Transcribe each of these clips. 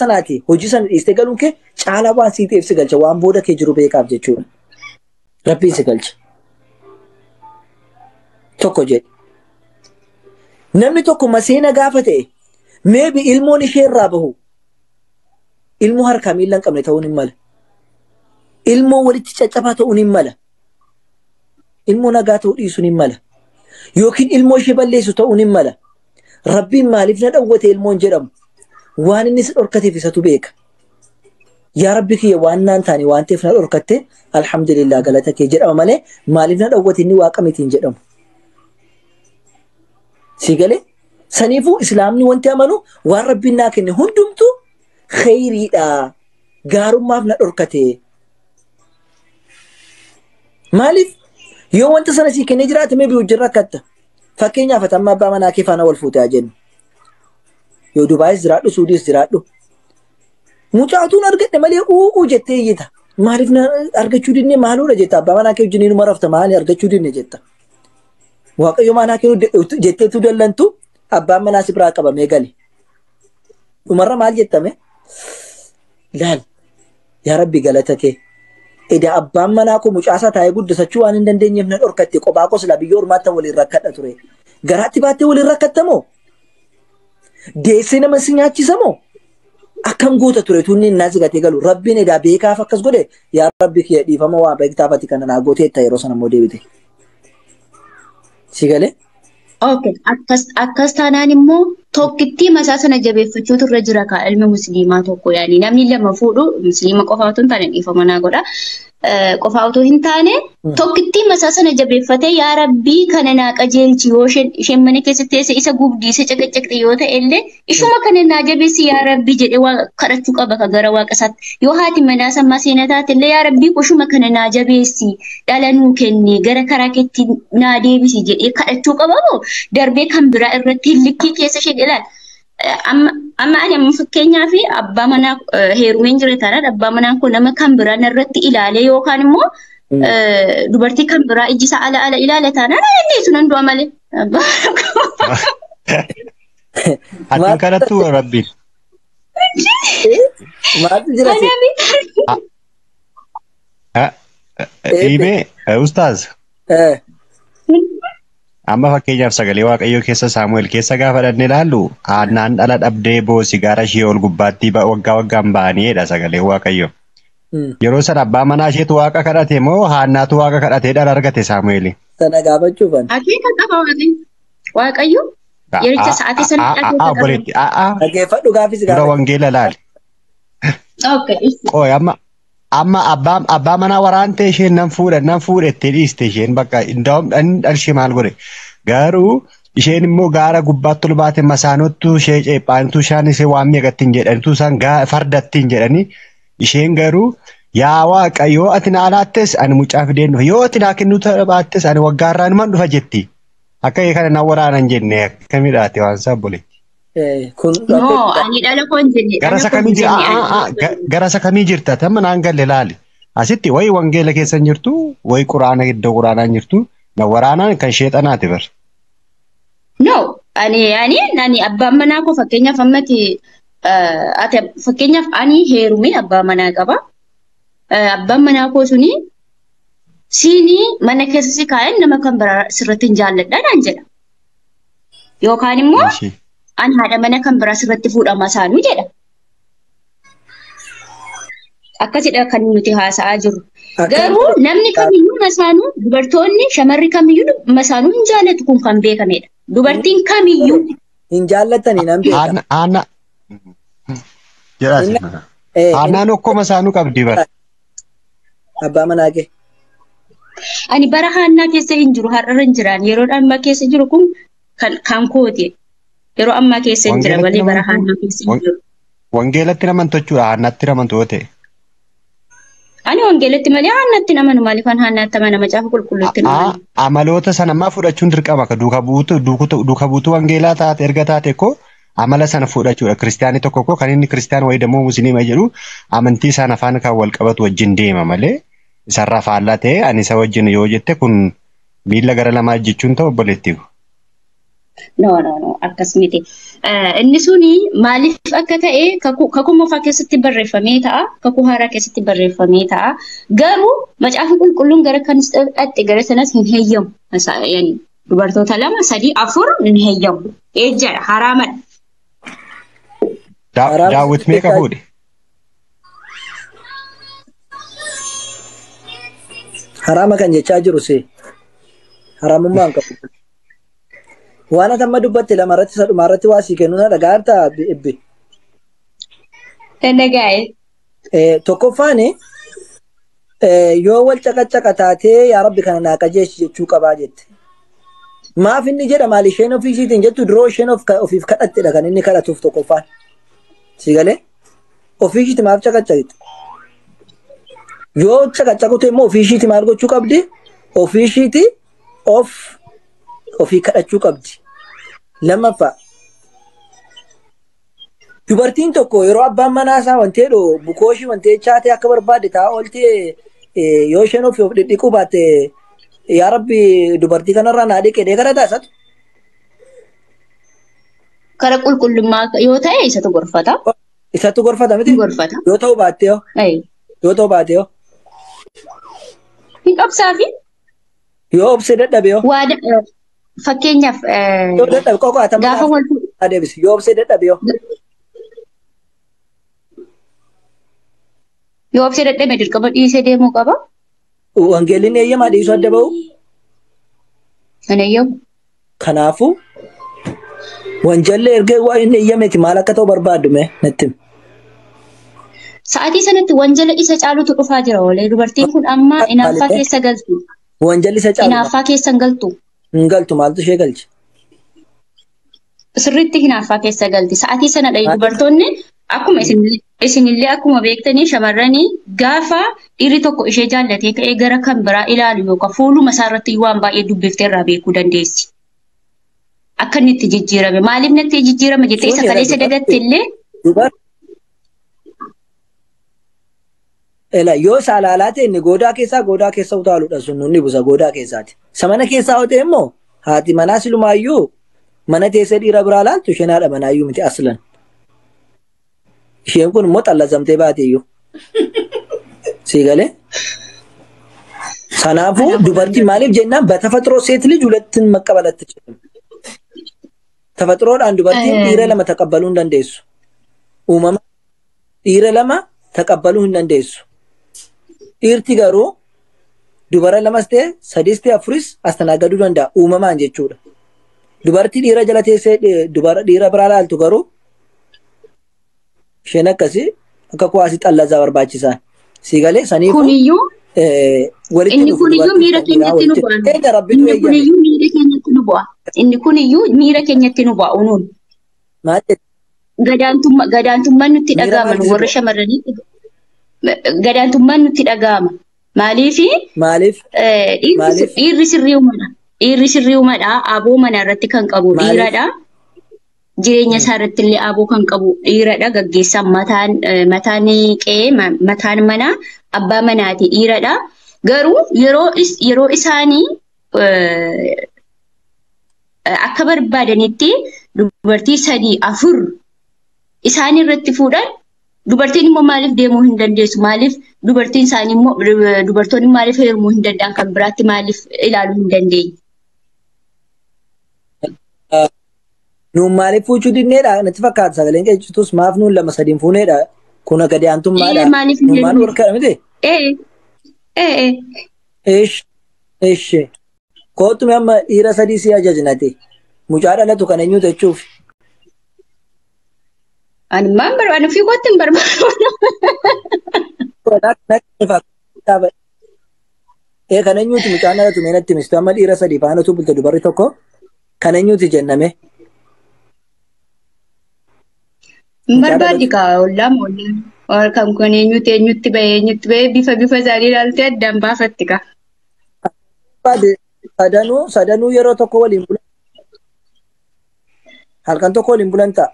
Sanaati hojii sana dhiistee galuun kee caalaa waan sii ta'eef si galcha, waan booda kee jiru beekaaf jechuudha. Rabbiin si galcha. Tokko jedhe. Namni tokko maseena gaafa ta'e, maybe ilmoon ishee irraa bahu ilmoo harkaa miila hin qabne ta'uun hin mala. Ilmoo walitti caccabaa ta'uun hin mala. Ilmoo nagaa ta'uu dhiisuun hin mala. Yookiin ilmoo ishee balleessu ta'uun hin mala. Rabbiin maaliif na dhawwate ilmoon jedhamu? Waan inni si dhorkateef isatu beeka. Yaa Rabbi kiyya, waan naan taane waan ta'eef na dhorkatte, alhamdulillah, galata kee jedhama malee maaliif na dhawwate, inni waaqa mitiin jedhamu. Si galee? Saniifuu islaamni wanti amanu waan Rabbiin naa kenne hundumtuu kheyriidha. Gaarummaaf na dhorkate. Maaliif? Yoo wanta sana sii kennee jiraate, maybe wajjin rakkatta. Fakkeenyaaf, ati amma abbaa manaa kee faana wal fuute haa jennu. Yoo Dubaayis jiraadhu, Suudiis jiraadhu. Mucaatuun argadhe malee u'uu jettee iyyita. Maaliif na argachuu dinne, maaloodha jetta, abbaa manaa kee wajjin inuma rafta, maali argachuu dinne jetta. Waaqayyo manaa kee jetteetu dallantu, abbaan manaa si biraa qabamee gale. Dhumarra maal jettame? Laal, yaa Rabbi galata kee. Eda abbaan manaa koo mucaasaa taa'ee guddisachuu waan hin dandeenyeef na dhorkatte, kophaa koo silaa biyya ormaatti waliin rakkadha ture. Garaatti baattee waliin rakkatta moo? Deessee nama si nyaachisa moo? Akkam goota ture tunni innaa si gatee galu? Rabbiin edaa beekaaf akkas godhe, yaa Rabbi kiyya dhiifama, waa beektaaf ati kana naa gooteetta yeroo sana immoo deebite. Si galee? Okay. Akkas taanaan immoo tokkittii masaa sana jabeeffachuutu irra jira kaa ilmi musliimaa tokko, yaani namni lama fuudhu musliima qofa otoo hin taane, dhiifama naa godha. Qofa otoo hin taane, tokkittii masaa sana jabeeffatee, yaa Rabbii kana naa qajeelchi, yoo isheen mana keessatti teesse isa gubdii isa caqacaqxe yoo ta'e illee, ishuma kana naa jabeessi yaa Rabbii jedhee waa kadhachuu qaba ka gara waaqa isaatti. Yoo haati manaa sammaa seenaa taate illee, yaa Rabbii ishuma kana naa jabeessi, dhala nuu kenni, gara karaa keetti naa deebisi jedhee kadhachuu qaba moo darbee kan biraa irratti likkii keessa ishee ilaal. Amma ani amma fakkeenyaa fi abbaa manaa heerumeen jira taanaan, abbaa manaan kun nama kan biraa narratti ilaalee yookaan immoo dubartii kan biraa iji isaa ala ala ilaala taanaan, inni sun nan du'a malee. Ati hin kadhattu Rabbiin. Maaltu jira si? Dhiibee ustaaz. Amma fakkeenyaaf sagalee Waaqayyoo keessa, Saamu'eel keessa gaafa dhannee ilaallu, Haannaan dhala dhabdee boosi gaara ishee ol gubbaatti waggaa waggaan ba'aniidha sagalee Waaqayyoo. Yeroo sana abbaa manaa isheetu Waaqa kadhate moo Haannaatu Waaqa kadhatee dhala argate Saamu'eeli? Sana gaafachuufan. Akeeka qaba Waaqayyo. Waaqayyo yericha sa'aatii sana akeeka qaba. Obboleetti. Dhaggeeffadhu, gaafis Dura gaafadhu. wangeela laali. Okay. Qoy, amma abbaa manaa waraantee isheen nan fuudha nan fuudhettee dhiiste, isheen bakka indaa'um dhalshee maal godhe, garuu isheen immoo gaara gubbaatti ol baate, masaanottu ishee ceephaantu, ishaan ishee waan meeqatti hin jedhanitu, isaan fardatti hin jedhani, isheen garuu yaa Waaqa, yoo ati na alaattes ani mucaa fideen dhufa, yoo ati naa kennuu baattes ani waggaarraa numan dhufa jetti. Akka kana na waraanan jenne akkamidhaati waan isaa, obboleetti? Kun No, ani dhala koo hin jenne. Gara Dhala isa koo hin kamii jira? jenne. Gara isa kamii jirta? Tamma naan galle, laali. Asitti wayi wangeela keessa hin jirtu, wayi quraana iddoo quraanaa hin jirtu. Na waraanaan kan sheexanaati bar. No, ani abbaan manaa koo fakkeenyaaf ammati ati fakkeenyaaf ani heerume abbaa manaa qaba. Abbaan manaa koo suni siinii mana keessa si kaa'een nama kan biraa sirratti hin jaalladha naan jedha. Yookaan immoo ani haadha mana kan biraa sirratti fuudhama isaanuu jedha. Akkasidha kan nuti haasa'aa jirru. Garuu namni kamiyyuu masaanuu, dubartoonni shamarri kamiyyuu masaanuu hin jaallatu, kun kan beekamedha. Dubartiin kamiyyuu Hin jaallatanii nan beeka. Haanna haanna jedhaasi. Haannaan okkoo masaanuu qabdi bar. Abbaa manaa kee. Ani bara haannaa keessa hin jiru, har'arra hin jiraan, yeroo ammaa keessa jiru kun kan kooti. Yeroo ammaa keessa hin jira malee bara haannaa keessa hin jiru. Wangeelatti namantu jechuudha, haannaatti namantu yoo ta'e. Ani wangeelatti malee haannatti namanu, maaliif an haannaatti amana? Macaafa qulqulluutti namanu. Amaloota sana ammaa fudhachuun dirqama ka duuka buutu wangeelaa taate erga taate koo amala sana fudhachuudha. Kiristaanii tokko koo kan inni kiristaan wayii dammoo musliima jedhu amantii isaan afaan kan wal qabatu wajjin deema malee isarraa faallaa ta'e ani isa wajjin yoo jette kun miila gara lamaa jechuun ta'u, obboleettii. No, no, no, akkas miti. Inni suni maaliif akka ta'e kakuu moofaa keessatti barreeffamee ta'a, kakuu haaraa keessatti barreeffamee ta'a. Garuu macaafni qulqulluun gara kanis dhatte gara sanas hin heeyyamu. Dubartoota 2, 3, 4 hin heeyyamu. Ejjadha, haraamadha. Daawwit meeqa fuudhe? Haraama kan jechaa jiru see. Haraamummaa hin qabu. Waan ati amma dubbatte lamarratti isa dhumaarratti waa sii kennu na dhagaartaa ebbe. Dhagaa'e. Tokkoffaan yoo wal caqacaqa taatee yaa rabbi kana naa qajeelchi jechuu qabaa jette. Maaf inni jedha maal isheen ofii ishiitiin jettu duroo isheen ofiif kadhattedha kan inni kadhatuuf tokkoffaan. Si galee ofii ishiiti maaf caqacaqite? Yoo caqacaqute immoo ofii ishiiti maal gochuu qabdi? Ofii ishiiti ofii kadhachuu qabdi. Lammaffaa dubartiin tokko yeroo abbaan manaa isaa wantee bukoo ishii wantee chaatee akka barbaadde taa'aa ooltee yoo isheen ofii of dhidhiquu baatte yaa rabbi dubartii kanarraa naa dhiqee dee kadhataa isatu. Kara qulqullummaa yoo ta'e isatu gorfata. Isatu gorfata miti? Gorfata. Yoo ta'u baatte yoo? Yoo ta'u baatte yoo? Hin obsaafi. Yoo obsee dadhabe yoo? Fakkeenyaaf yoo dadhabe qoqoatama gaafa wal adeemsi yoo obsee dadhabe yoo? Yoo obsee dadhabe dirqama dhiisee deemuu qaba. Wangeelli eeyyamaa dhiisuu adda ba'u? Hin eeyyamu. Kanaafuu wanjalli erga waan inni eeyyameeti maal akka ta'u barbaaddu mee natti himi. Sa'aatii sanatti wanjala isa caalutu dhufaa jira oolee dubartiin kun amma hinaaffaa keessa galtu. Wanjalli isa caalu. Hinaaffaa keessa hin galtu. Hin galtu maaltu ishee galche? Sirriitti hinaaffaa keessa galti. Sa'aatii sanadha dubartoonni akkuma isinillee akkuma beektanii shamarranii gaafa dhiirri tokko ishee jaallatee ka'ee gara kan biraa ilaalu yookaan fuuluma isaa irratti waan baay'ee dubbiftee irraa beekuu dandeessi. Akka inni itti jijjiirame maaliif natti jijjiirame jettee isa kaleessa dagatte illee. Yoo saalaalaa ta'e inni goodaa keessaa utaaluudha sun nunni busa goodaa keessaati. Isa mana keessaa yoo ta'e immoo haati manaa silumaayyuu mana teessee dhiira biraa laaltu isheen haadha manaayyuu miti aslan. Isheen kun immoo xallazamtee baateeyyuu. Sii galee? Kanaafuu dubartiin maaliif jennaan በተፈጥሮ ሴት ልጅ ሁለትን መቀበል አትችልም። ተፈጥሮodhaan dubartiin dhiira lama taqabbaluu hin dandeessu. Uumama dhiira lama taqabbaluu hin dandeessu. Dhiirti garuu dubara lamas ta'e sadis ta'e afuris astanagaduu danda'a uumamaan jechuudha. Dubartii dhiira jala teessee dubara dhiira biraa laaltu garuu isheen akkasii akka kuwaasii xallazaa barbaachisaan. Sii galee saniifuu Kuniyyuu walitti inni kuniyyuu miira keenyatti nu bu'a. Inni kuniyyuu miira keenyatti nu bu'a. Inni kuniyyuu miira keenyatti nu bu'a unuun. Maal jette? Gadaantummaan nutti dhaga'ama nu warra shamarranii gadaantummaan nutti dhaga'ama. Maaliifi Maaliif? Dhiirri sirrii uumadha. Dhiirri sirrii uumadha. Aboo mana irratti kan qabu dhiiradha. Jireenya isaa irratti illee aboo kan qabu dhiiradha. Gaggeessaan mataan qe'ee mataan manaa abbaa manaati dhiiradha. Garuu yeroo isaanii akka barbaadanitti dubartii 3, 4 isaan irratti fuudhan dubartiin immoo maaliif deemuu hin dandeessu? Maaliif dubartiin isaanii immoo dubartoonni maaliif heerumuu hin danda'an? Kan biraatti maaliif ilaaluu hin dandeenye? Nuun maaliif fuuchuu didneedha? Natti fakkaata sagaleen qeessitus maaf nuun 2, 3 fuuneedha? Kun gadi aantummaadha. Nuun maal warqaadha miti? Ish. Kootu amma dhiira 3 si ajajnate. Mucaa dhalatu kan eenyutu jechuuf. Ani maan barbaadu ofii kootti hin barbaadu. Kan eenyuti mucaan dhalatu mee natti himistu amma dhiira 3 faana utuu bulte dubarri tokko kan eenyuti jenname. Hin barbaaddi kaa ollaa ollaa kan kun eenyuti eenyutti bahee eenyutti bahee bifa bifa isaanii ilaaltee addaan baafatti kaa. Sadanuu yeroo tokko waliin bulan halkan tokko waliin bulan ta'a.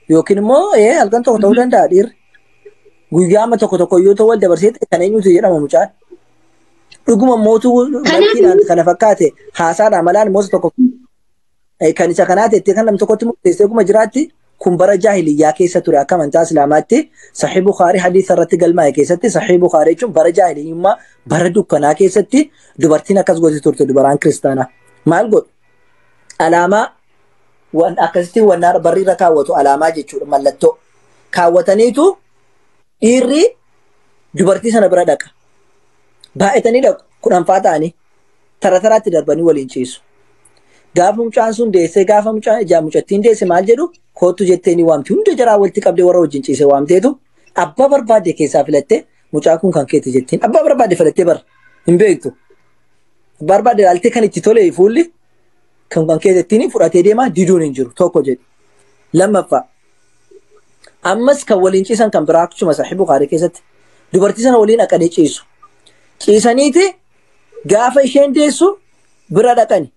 Yookiin immoo halkan tokko ta'uu danda'a dhiirri. Guyyaa amma tokko tokko yoo ta'u wal dabarsee ta'e kan eenyuti jedhama mucaan. Dhuguma mootuu dubartiidhaan kana fakkaate haasaadhaan malaan immoo tokko. Kan isa kanaa teettee kan nam tokkotti murteessee kuma jiraatti kun bara jaahiliyyaa keessa ture akka amantaa Islaamaatti Sahih Bukhaarii hadiisa irratti galmaa'e keessatti Sahih Bukhaarii jechuun bara jaahiliyyummaa bara dukkanaa keessatti dubartiin akkas gooti turte dubaraan kiristaanaa. Maal godhu? Alaamaa waan akkasitti wannaa barri irra kaawwatu alaamaa jechuudha mallattoo. Kaawwataniitu dhiirri dubartii sana bira dhaqa. Baay'atanii dhaqu 10 ta'anii tara taraatti darbanii waliin ciisu. Gaafa mucaan sun deessee gaafa mucaan ijaa mucattiin deesse maal jedhu kootu jettee ni waamti. Hunda jaraa walitti qabdee warra wajjin ciise waamteetu abbaa barbaadde keessaa filattee mucaa kun kan keeti jettiin. Abbaa barbaadde filattee bara hin beektu. Abbaa barbaadde ilaaltee kan itti tole fuulli kan keeti jettiin fudhatee deemaa diduun hin jiru tokko jedhi. Lammaffaa ammas kan waliin ciisan kan biraa akkasuma Sahih Bukhaarii keessatti dubartii sana waliin dhaqanii ciisu. Ciisaniiti gaafa isheen deessu bira dhaqani.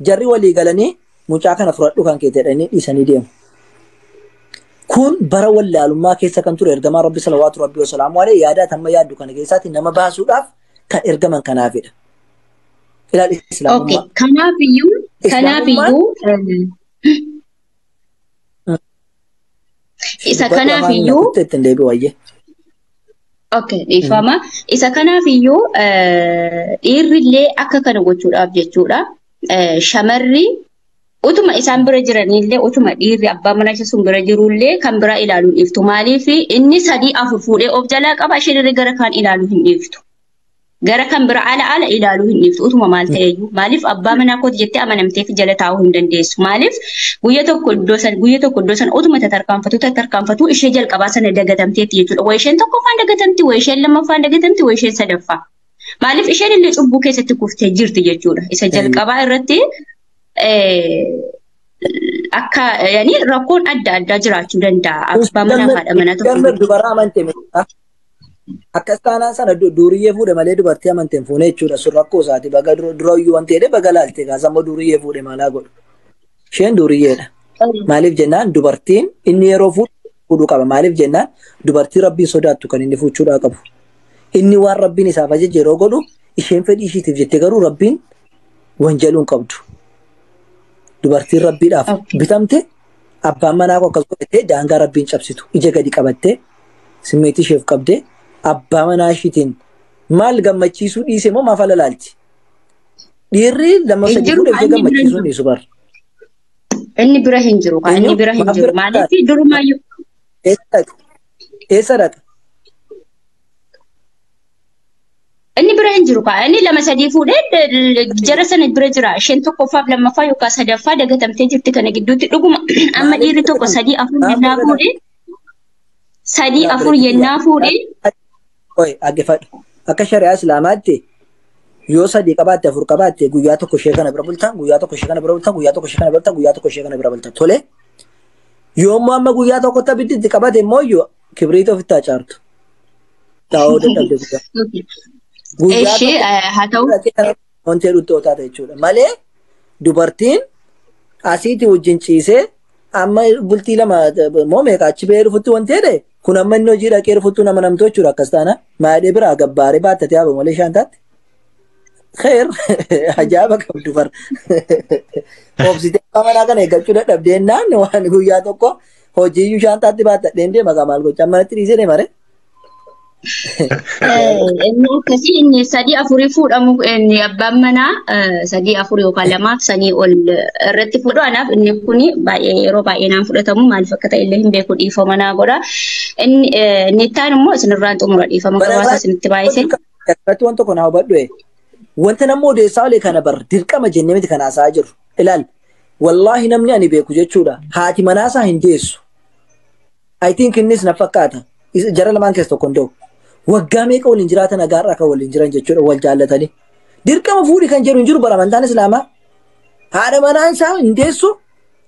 Jarri walii galanii mucaa kana fudhadhu kan kee jedhanii dhiisanii deemu. Kun bara wallaalummaa keessa kan ture ergamaan Rabbi salawaatu Rabbi wasalaamu alayhi yaada amma yaaddu kana keessaatti nama baasuudhaaf kan ergaman kanaafidha. Ilaali Okay. Islaamummaa. Kanaafiyyuu Islaamummaan kanaafiyyuu isa dubbadhu afaan kanaafiyyuu nakutti ittiin deebi'u wayyee. Okay, dhiifama. Isa kanaafiyyuu dhiirrillee akka kana gochuudhaaf jechuudha. Shamarri utuma isaan bira jiranillee utuma dhiirri abbaa manaa ishee sun bira jirullee kan biraa ilaaluu hin dhiiftu. Maaliif inni 3 4 fuudhee of jalaa qaba isheen illee gara kaan ilaaluu hin dhiiftu. Gara kan bira ala ala ilaaluu hin dhiiftu utuma maal ta'eyyuu. Maaliif abbaa manaa kooti jettee amanamtee fi jala taa'uu hin dandeessu. Maaliif guyya tokko iddoo san guyya tokko iddoo san utuma tatarkaanfatu ishee jalqabaa sana dagatamteetti jechuudha. Wayi isheen tokkoffaan dagatamti, wayi isheen lammaffaan dagatamti, wayi isheen sadaffaa. Maaliif isheen illee cubbuu keessatti kuftee jirti jechuudha. Isa jalqabaa irratti akka yani rakkoon adda addaa jiraachuu danda'a. Abbaa manaa fi haadha manaa tokko Jarmer gidduu. dubara amante miti. Akkas taanaan sana duuriyyee fuudhe malee dubartii amanteen fuune jechuudha. Sun rakkoo isaati. Baga durayyuu wanti jedhee baga laalte kaasa immoo duuriyyee fuudhe maalaa godhu. Isheen duuriyyeedha. Maaliif jennaan dubartiin inni yeroo fuudhu qaba. Maaliif jennaan dubartii rabbiin sodaattu kan inni fuuchuudhaa qabu. Inni waan rabbiin isaaf ajaje yeroo godhu isheen fedhii ishiitiif jettee garuu rabbiin wanjaluu hin qabdu. Dubartiin rabbiidhaaf bitamte abbaan manaa koo akkas godhatee daangaa rabbiin cabsitu ija gadi qabattee simmeetii isheef qabdee abbaa manaa ishiitiin maal gammachiisuu dhiise moo maaf alalaalti? Dhiirri lama Hin sadii jiru fuudhee ishee inni bira hin gammachiisuu jiru. dhiisu bara. Inni bira hin jiru. Inni Eenyu bira hin maaf jiru. bira Maaliif durumaayyuu eessa dhaqa? Eessa dhaqa? Inni bira hin jiru. Inni 2 3 fuudhee jara sana bira jira. Isheen tokkoffaaf lammaffaa yookaan sadaffaa dagatamtee jirti kana gidduutti dhuguma amma Maaliif dhiirri tokko dagatamte? 3 4 Maaf yennaa dagatamte? fuudhee 3 4 yennaa fuudhee Oi, dhaggeeffadhu. Akka shari'aa Islaamaatti yoo 3 qabaatte 4 qabaatte guyyaa tokko ishee kana bira bulta, guyyaa tokko ishee kana bira bulta, guyyaa tokko ishee kana bira bulta, guyyaa tokko ishee kana bira bulta. Tole. Yoo immoo amma guyyaa tokkotti abiddi itti qabate immoo iyyuu kibriita ofitti haa caartu. Taa'uu dadhabde guyyaa. Guyyaa Ishee tokko haa ta'u wanti jedhutti yoo taate jechuudha. Malee dubartiin asiitii wajjin ciisee amma bultii 2 moo meeqa achi ba'ee dhufutti wanti jedhe kun amma inni hojii dhaqee dhufuttu nama namtoo jechuudha akkas taana maadhee biraa gabbaaree baattatee haaba malee ishaan taate. Kheer ajaa'iba qabdu bar. Obsitee abbaa manaa kana eeggachuu dadhabdee naan waan guyyaa tokko hojii iyyuu ishaan taatti baattatee deema gaa maal gocha manatti dhiisee deema ree. Inni akkasii inni 3 4 fuudhamu inni abbaan manaa 3 4 yookaan 2 sanii ol irratti fuudhu. Anaaf inni kuni baay'ee yeroo baay'ee naan fudhatamu maaliif akka ta'e illee hin beeku dhiifama naa godha. Inni inni ittaan immoo isinirraan xumura dhiifama gabaasa isinitti baay'ise. Irratti waan tokko naa hubadhu. Wanta namni odeessaa olee kana bar dirqama jennee miti kan haasa'aa jirru. Ilaali wallaahi namni ani beeku jechuudha haati manaasaa hin deessu. I think innis na fakkaata. Jara lamaan keessa tokko hin da'u. Waggaa meeqa waliin jiraatan agaarraa kan waliin jiran jechuudha wal jaallatanii. Dirqama fuudhi kan jedhu hin jiru bara amantaan Islaamaa. Haadha manaan isaa hin deessu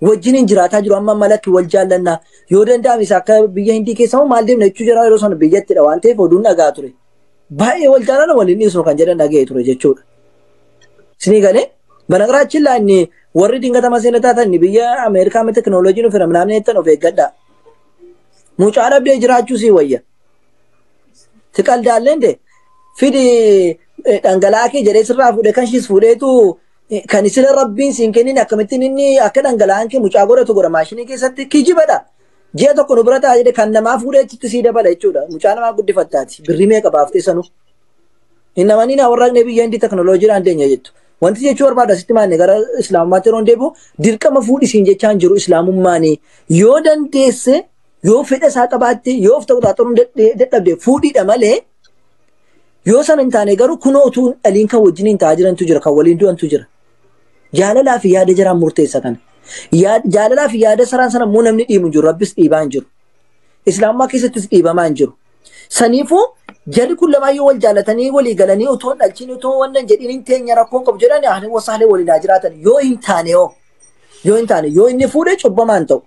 wajjin hin jiraataa jiru amma malatti wal jaallannaa. Yoo danda'ame isa akka biyya Hindii keessa moo maal deemna jechuu jira yeroo sana biyyattidha waan ta'eef oduun dhagaa ture. Baay'ee wal jaallanna waliin dhiisnu kan jedhan dhaga'ee ture jechuudha. Isinii galee banagaraachin laanni warri dingatama seena taatan biyya Ameerikaa amma teknooloojiin dhufeera namni jettan of eeggadhaa. Mucaa dhabdee jiraachuu sii wayya. Tiqaldaalleen de fidi dhangala'aa kee jedhee sirraa fuudhee kan ishiis fuudheetu Kan isila Rabbiin siin kennin akkamittiin inni akka dhangala'aan kee mucaa godhatu godha maashinii keessatti kijibadha. Ji'a tokko nu bira ta'a jedhe kan namaa fuudhee achitti sii dabala jechuudha. Mucaa namaa guddifattaati. Birrii meeqa baaftee sanu. Hin namanii naa warraaqnee biyya hindi teknooloojiidhaan deenya jettu. Wanti jechuu barbaadu asitti maanne gara islaamummaatti yeroo deebi'u dirqama fuudhisiin jechaan jiru islaamummaani. Yoo dandeesse, yoo fedha isaa qabaatte, yoo of ta'u xaaxaruun dadhabde fuudhiidha malee, yoo sana hin taane garuu kunoo utuu dhaliin kan wajjin hin ta'aa jirantu jira, kan waliin du'antu jira. Jaalalaa fi yaada jaraan murteessa kana. Jaalalaa fi yaada saraan sana immoo namni dhiibu hin jiru, Rabbis dhiibaa hin jiru. Islaamummaa keessattis dhiibamaa hin jiru. Saniifuu jarri kun lamaan yoo wal jaalatanii walii galanii otoo hin dhalchiin otoo wannan jedhiin hin teenya rakkoon qabu jedhani ahlan wasahlan waliin haa jiraatan. Yoo hin taane hoo? Yoo hin taane, yoo inni fuudhee cubbamaa hin ta'u.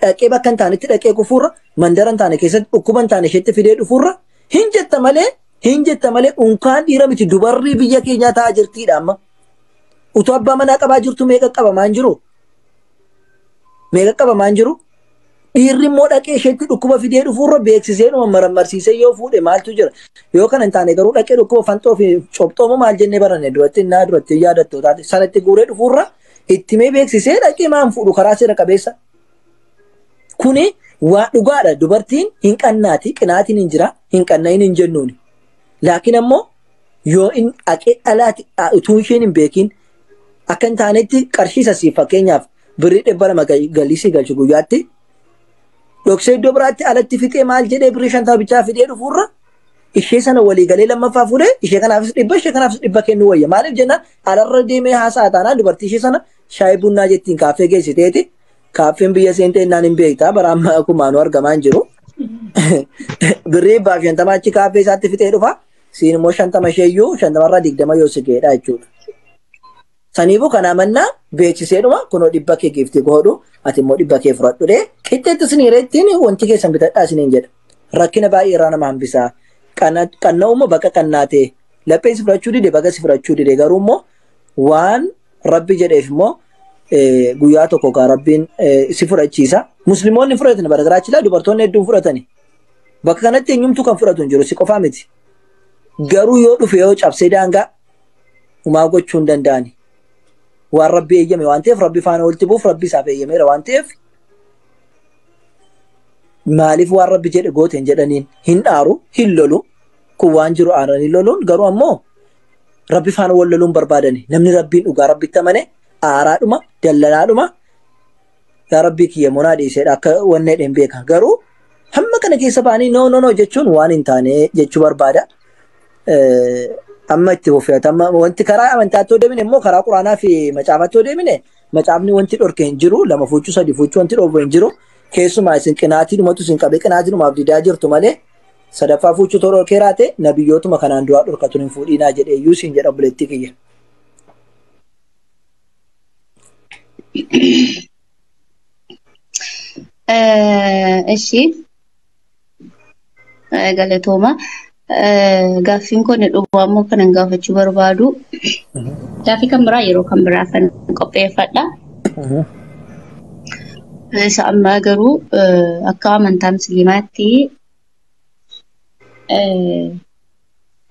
Dhaqee bakka hin taanetti dhaqee kufuurra, mandara hin taane keessatti dhukkuba hin taane isheetti fidee dhufuurra hin jetta malee, hin jetta malee unkaan dhiira miti dubarri biyya keenyaa taa'aa jirtiidha amma. Utuu abbaa manaa qabaa jirtu meeqa qabamaa hin jiru? Meeqa qabamaa hin jiru? Dhiirri immoo dhaqee isheetti dhukkuba fidee dhufuurra beeksisee dhuma marammarsiisee yoo fuudhe maaltu jira? Yoo kana hin taane garuu dhaqee dhukkuba fanxoo fi cobxoomoo maal jennee baranne duratti innaa duratti yaadattu taate sanatti guuree dhufuurra ittimee beeksisee dhaqee maan fuudhu karaa seera qabeessa. Kuni waa dhugaadha. Dubartiin hin qannaati, qinaatiin hin jira, hin qanna'iin hin jennuuni. Laakiin ammoo yoo in dhaqee dhalaati utuu isheen hin beekin akka hin taanetti qarshii sasiif fakkeenyaaf birrii 200 galii si galchu guyyaatti dhoksee iddoo biraatti alatti fixee maal jedhee birrii 50 bichaa fidee dhufuurra ishee sana walii galee lammaffaa fuudhee ishee kanaafis 100 ishee kanaafis 100 kennuu wayya. Maaliif jennaan alarra deemee haasa'a taanaan dubartii ishee sana shaayii bunnaa jettiin kaaffee geessiteeti. Kaaffeen biyya seentee innaan hin beektaa bara ammaa kumaanuu argamaa hin jiru. Birrii 150 achi kaaffee isaatti fixee dhufa. Siin immoo 50 isheeyyuu 50irraa 20 yoo si ga'edha jechuudha. Saniifuu kanaa mannaa beeksiseedhuma kunoo 100 kee giiftii godhu ati immoo 100 kee fudhadhu dhee qixxeetti isin hireettiin wanti keessan bitadhaa isiniin jedha. Rakkina baay'ee irraa nama hambisaa. Qanna'u immoo bakka qannaa ta'e lapheen si fudhachuu dide baga si fudhachuu dide garuu immoo waan Rabbi jedheef immoo guyyaa tokko gaa Rabbiin si fudhachiisa. Musliimoonni fudhatan bara garaachilaa dubartoonni hedduun fudhatani. Bakka kanatti eenyumtuu kan fudhatu hin jiru si qofaa miti. Garuu yoo dhufe yoo cabsee daangaa umaa gochuu hin danda'ani. Waan Rabbi eeyyame waan ta'eef Rabbi faana walitti bu'uuf Rabbi isaaf eeyyameera waan ta'eef maaliif waan Rabbi jedhe goote hin jedhaniin hin dhaaru hin lolu kun waan jiru aaranii loluun garuu ammoo Rabbi faana wal loluun barbaadani namni Rabbiin dhugaa Rabbitti amane aaraadhuma dallanaadhuma yaa Rabbii kiyya monaa dhiiseedha akka wanni jedheen beeka garuu hamma kana keessa ba'anii no no no jechuun waan hin taane jechuu barbaada. Amma itti fufeeta. Amma wanti karaa amantaatti yoo deemine immoo karaa quraanaa fi macaafaatti yoo deemine macaafni wanti dhorke hin jiru 2 fuuchuu 3 fuuchuu wanti dhorku hin jiru. Keessumaa isin qinaatiidhumatu isin qabee qinaatiidhumaaf didaa jirtu malee sadaffaa fuuchuu too dhorkee raate nabiyyootuma kanaan du'aa dhorkatuun hin fuudhiinaa jedhee iyyuu siin jedha obboleettii kiyya. Ishi galatooma. Gaaffiin kun dhumaa immoo kanan gaafachuu barbaadu. Gaaffii kan biraa yeroo kan biraa kan qopheeffadha. Isa ammaa garuu akka amantaa musliimaatti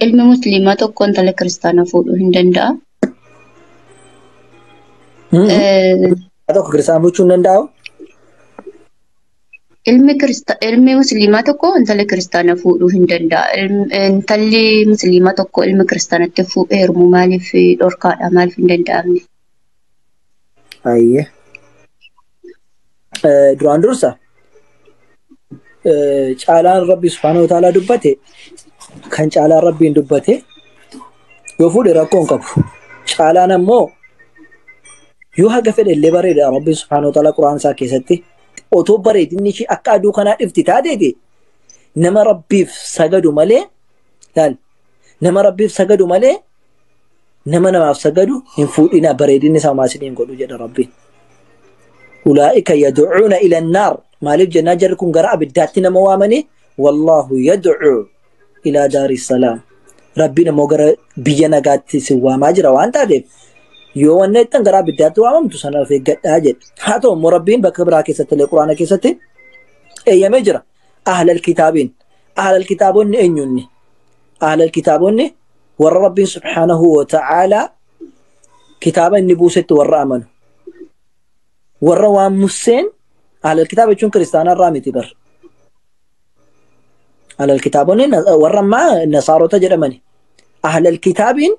ilmi musliimaa tokko intala kiristaanaa fuudhuu hin danda'a. Tokko kiristaanaa fuudhuu hin danda'u? Ilmi musliimaa tokko intala kiristaanaa fuudhuu hin danda'a. Intalli musliimaa tokko ilmi kiristaanatti heerumuu maaliif dhorkaadha? Maaliif hin danda'amne? Ayyee. Duraan dursa caalaan Rabbi subhaanahu wa ta'aalaa dubbate kan caalaan Rabbiin dubbate yoo fuudhe rakkoo hin qabu. Caalaan ammoo yoo haga fedhe illee bareeda Rabbi subhaanahu wa ta'aalaa Qur'aan isaa keessatti otoo bareedinni ishee akka aduu kanaa dhifti taateeti nama Rabbiif sagadu malee laal nama Rabbiif sagadu malee nama namaaf sagadu hin fuudhina bareedinni isaa homaa isiniin godhu jedha Rabbiin. Ulaa'ika yad'uuna ila annaar maaliif jennaa jarri kun gara abiddaatti nama waamanii wallaahu yad'u ilaa daari salaam Rabbiin ammoo gara biyya nagaatti si waamaa jira waan taateef yoo wanna jettan gara abiddaatti waamamtu sana of eeggadhaa jedhe. Haa ta'u immoo Rabbiin bakka biraa keessatti illee Quraana keessatti eeyyamee jira. Ahlal kitaabiin. Ahlal kitaabonni eenyunni? Ahlal kitaabonni warra Rabbiin subhaanahu wa ta'aalaa Kitaaba inni buusetti warra amanu. Warra waan Museen ahlal kitaaba jechuun kiristaanaa irraa miti bar. Ahlal kitaabonni warra ammaa nasaarota jedhamani. Ahlal kitaabiin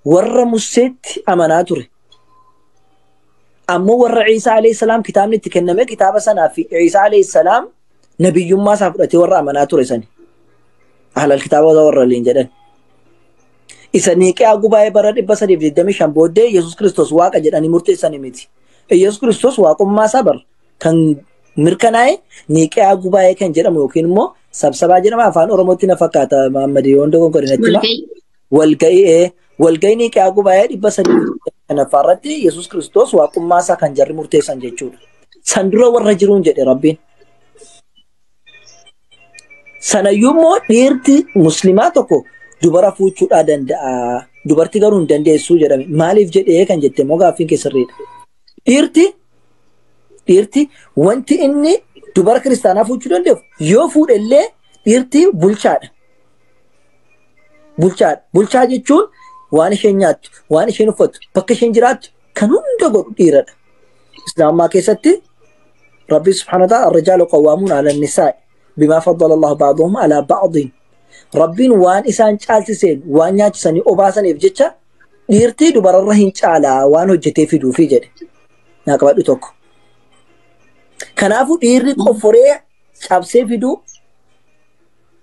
warra Museetti amanaa ture. Ammoo warra Ciisaa alayhi salaam kitaabni itti kenname kitaaba sanaa fi Ciisaa alayhi salaam nabiyyummaa isaa fudhatee warra amanaa ture sani. Ahlal kitaabota warra waliin jedhan. Isa Niiqiyaa gubaa'ee bara 325 booddee Yesuus Kiristoos waaqa jedhanii murteessanii miti. Yesuus Kiristoos waaqummaa isaa bar kan mirkanaa'e Niiqiyaa gubaa'ee kan jedhamu yookiin immoo sabsabaa jedhama afaan Oromootti na fakkaata Mahammad yoo dogoggore natti hima. Walga'ii. Walga'ii Niiqiyaa gubaa'ee 325 irratti Yesuus Kiristoos waaqummaa isaa kan jarri murteessan jechuudha. San dura warra jiruun jedhe Rabbiin. Sanayyuu immoo dhiirti musliimaa tokko dubara fuuchuudhaa danda'a. Dubartii garuu hin dandeessuu jedhame. Maaliif jedhee kan jette immoo gaaffiin kee sirriidha. Dhiirti wanti inni dubara kiristaanaa fuuchuu danda'u yoo fuudhe illee dhiirti bulchaadha. Bulchaadha. Bulchaa jechuun waan isheen nyaattu, waan isheen uffattu, bakka isheen jiraattu kan hunda godhu dhiiradha. Islaamummaa keessatti Rabbi subhaanahu wa ta'ala ar-rijaalu qawwaamuun ala an-nisaa'i bimaa faddala Allahu ba'dahum ala ba'din. Rabbiin waan isaan caalchiseen waan nyaachisanii obaasaniif jecha dhiirtii dubararra hin caalaa waan hojjetee fiduufi jedhe. Naa qabadhu tokko. Kanaafuu dhiirri qofforee cabsee fiduu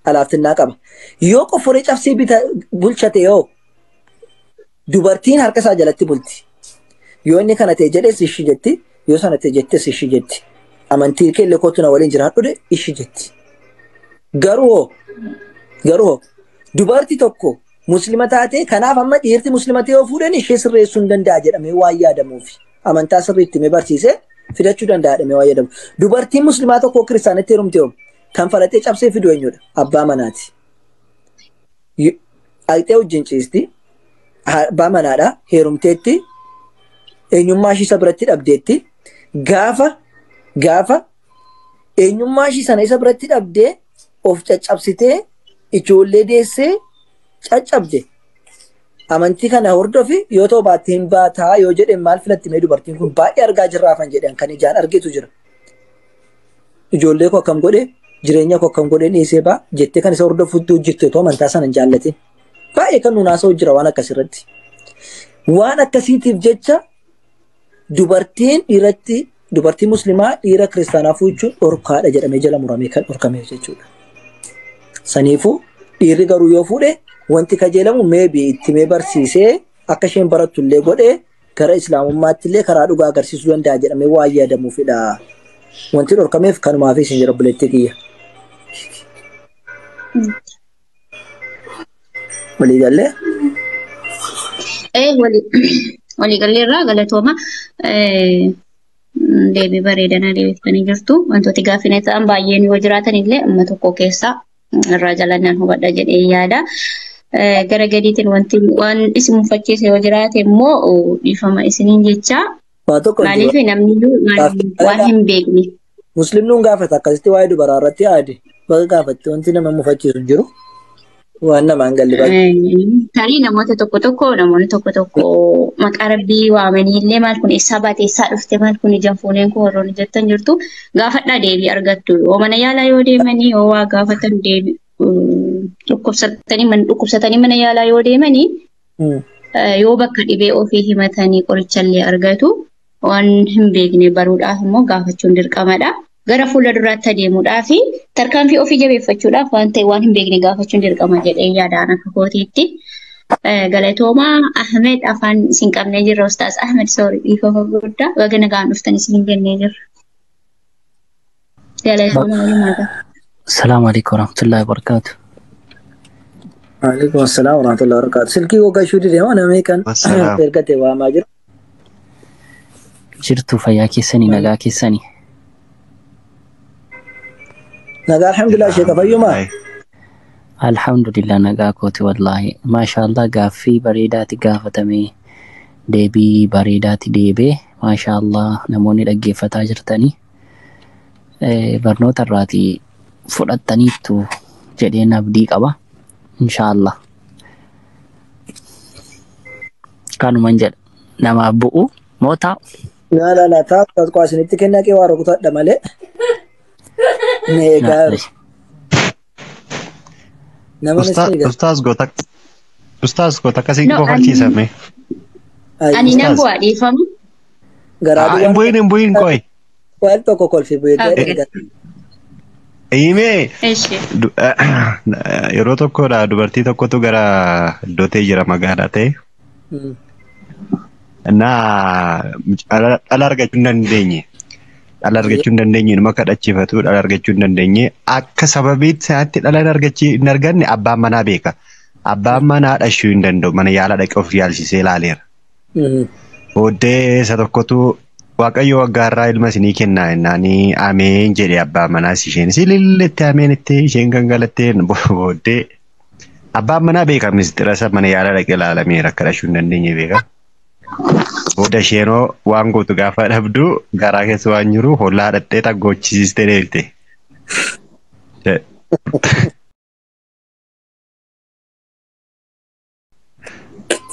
alaaftinnaa qaba. Yoo qofforee cabsee bulchate yoo dubartiin harka isaa jalatti bulti. Yoo inni kana ta'e jedhes ishii jetti, yoo sana ta'e jettes ishii jetti. Amantii kee illee kootu na waliin jiraadhu de ishii jetti. Garuu dubartii tokko muslima taate kanaaf amma dhiirti muslima ta'e yoo fuudhan ishee sirreessuu hin danda'a jedhamee waan yaadamuufi. Amantaa sirriitti mee barsiisee fidachuu danda'a jedhamee waan yaadamu. Dubartiin muslimaa tokko kiristaanatti heerumte yoo kan falaxee cabsee fidu eenyudha? Abbaa manaati. Dhaqxee wajjin ciisti. Abbaa manaadha. Heerumteetti. Eenyummaa ishii isa biratti dhabdeetti. Gaafa eenyummaa ishii sana isa biratti dhabdee of caccabsitee ijoollee deessee caccabde. Amantii kana hordofi yoo ta'u baatte hin baataa yoo jedhe maal filatti mee dubartiin kun baay'ee argaa jirraafan jedhan kan ijaan argitu jira. Ijoollee koo akkam godhe jireenya koo akkam godhe dhiisee ba'a jettee kan isa hordofutti hojjette otoo amantaa sana hin jaallatin. Baay'ee kan nuun haasa'u jira waan akkasirratti. Waan akkasiitiif jecha dubartiin dhiiratti dubartii muslimaa dhiira kiristaanaa fuuchuun dhorkaadha jedhamee jala muramee kan dhorkameef jechuudha. Saniifuu dhiirri garuu yoo fuudhe wanti kajeelamu meebii itti mee barsiisee akka isheen barattu illee godhee gara islaamummaatti illee karaa dhugaa agarsiisuu danda'a jedhamee waan yaadamuufidha. Wanti dhorkameef kanumaaf isin jedha obboleettii kiyya. Walii gallee? Waliigallee irraa galatooma. Deebii bareedanaa deebiftanii jirtu. Wantooti gaaffiin ta'an baay'een yoo jiraatan illee amma tokko keessaa irraa jalannaan hubadha jedhee yaada. Gara gadiitiin wanti waan isin mufachiise yoo jiraate immoo dhiifama isiniin jecha. Waa tokko hin Maaliif jiru. namni waan hin beekne. Muslimni gaafata akkasitti waa'ee dubaraa irratti yaade baga gaafatte wanti nama mufachiisu hin jiru. Waan namaan galle baay'ee. Tarii namoota tokko tokko namoonni tokko tokko maqaa rabbii waamanii illee maal kun eessaa baate eessaa dhufte maal kun ijaan fuuneen kun warroonni jettan jirtu gaafadhaa deebii argattu. Yoo mana yaalaa yoo deemanii yoo waa gaafatan deebii dhukkubsatanii mana yaalaa yoo deemanii yoo bakka dhibee ofii himatanii qorichallee argatu waan hin beekne baruudhaaf immoo gaafachuun dirqamadha. Gara fuula duraatti adeemuudhaaf tarkaanfii ofii jabeeffachuudhaaf waan ta'e waan hin beekne gaafachuun dirqama jedhee yaadaan akka kootiitti. Galatoomaa Ahmed afaan isin qabnee jirra Ustaaz Ahmed soori dhiifama guddaa baga nagaan dhuftan isin jennee jirra. Galatoomaa walumaa gala. Assalamu alaikum warahmatullahi wabarakatuh. Waalaikum assalam warahmatullahi wabarakatuh. Silkii gogaa didee waan namni kan Wassalaam. ergate waamaa jiru. Jirtu fayyaa keessanii nagaa keessanii. Nagaa alhamdulillah sheeka fayyumaa. Alhamdulillah nagaa kooti wallaahi. Maashaallah gaaffii bareedaati gaafatamee deebii bareedaati deebee maashaallah namoonni dhaggeeffataa jirtanii barnoota irraatii fudhattaniittu jedheen abdii qaba. Inshaallah. Kanuman jedha. Namaaf bu'u moo taa'u? Laa laa laa taa'u taa'u isinitti kennaa kee waa rukutadha malee. Mee gaaru. Nama Ustaaz goota Ustaaz goota akkasii kofalchiisame. Ani nan bu'a dhiifama. Garaa Hin bu'in hin bu'in qoy. Waan tokko kolfi bu'ee. Himee yeroo tokkodha dubartii tokkotu gara iddoo ta'e jira magaalaa ta'e. Naa dhala argachuu hin dandeenye. Dhala argachuu hin dandeenye inuma kadhachiifatu dhala argachuu hin dandeenye akka sababiitti isaatti dhala hin arganne abbaan manaa beeka. Abbaan manaa dhashuu hin danda'u mana yaala dhaqee of yaalchisee ilaaleera. Booddee isa tokkotu Waaqayyo waggaarraa ilma isinii kennaa jennaanii ameen jedhe abbaan manaas isheenis ililletti ameen itti isheen gangalattee booddee abbaan manaa beeka mistira isa mana yaala dhaqee ilaalameera akka dhashuu hin dandeenye beeka. Booda isheenoo waan gootu gaafa dhabdu garaa keessa waan jiru hollaa dhaqxee taggoochisiistee deebite.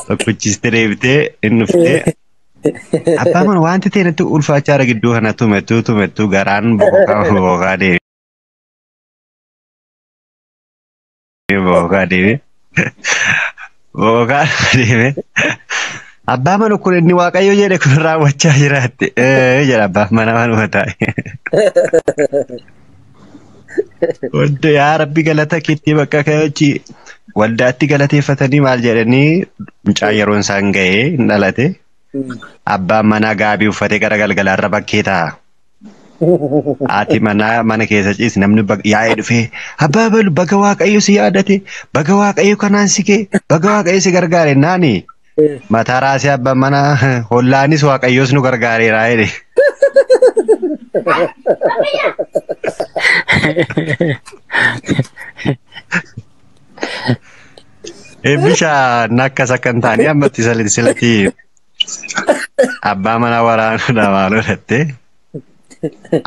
Tokkochistee deebitee inni dhuftee abbaa mana wanti ta'e natti ulfaachaa jira gidduu kana tumettuu tumettuu garaan bokokaa bokokaa deeme. Bokokaa deeme. Bokokaa deeme. Abbaa mana kun inni Waaqayyo jedhe kun raawwachaa jiraatte jedha abbaan mana manuma taa'e. Wanta yaa Rabbi galata keetti bakka kachi waldaatti galateeffatanii maal jedhanii mucaan yeroon isaan ga'ee hin dhalate. Abbaan manaa gaabii uffatee gara galgalaarra bakkee taa'a. Haati manaa mana keessa ciis namni yaa'ee dhufee abbaa balu baga Waaqayyo si yaadate baga Waaqayyo kanaan si kee baga Waaqayyo si gargaare naani mataa raasee abbaan manaa hollaanis Waaqayyos nu gargaareera jedhe. Eebbishaan akkas akka hin taane ammatti silatti abbaa manaa waraanuudha maal godhatte.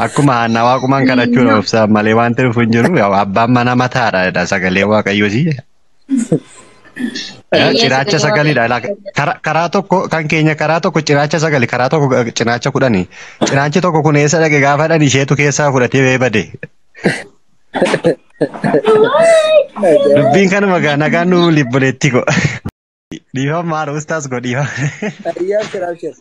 Akkuma haannaa waaqumaan kadhachuudha obsaan malee wanti dhufu hin jiru abbaan manaa mataadha sagalee Waaqayyooti. Ciraacha sagalidha. Karaa tokko kan keenya karaa tokko ciraacha sagali karaa tokko cinaacha kudhani. Cinaachi tokko kun eessa dhaqe gaafa dhani isheetu keessaa fudhatee ba'ee bade. Dubbiin kanuma gaa nagaan nu libboleetti ko. Dhiifama maal ustaas ko dhiifama. Ayyaa abshir abshir.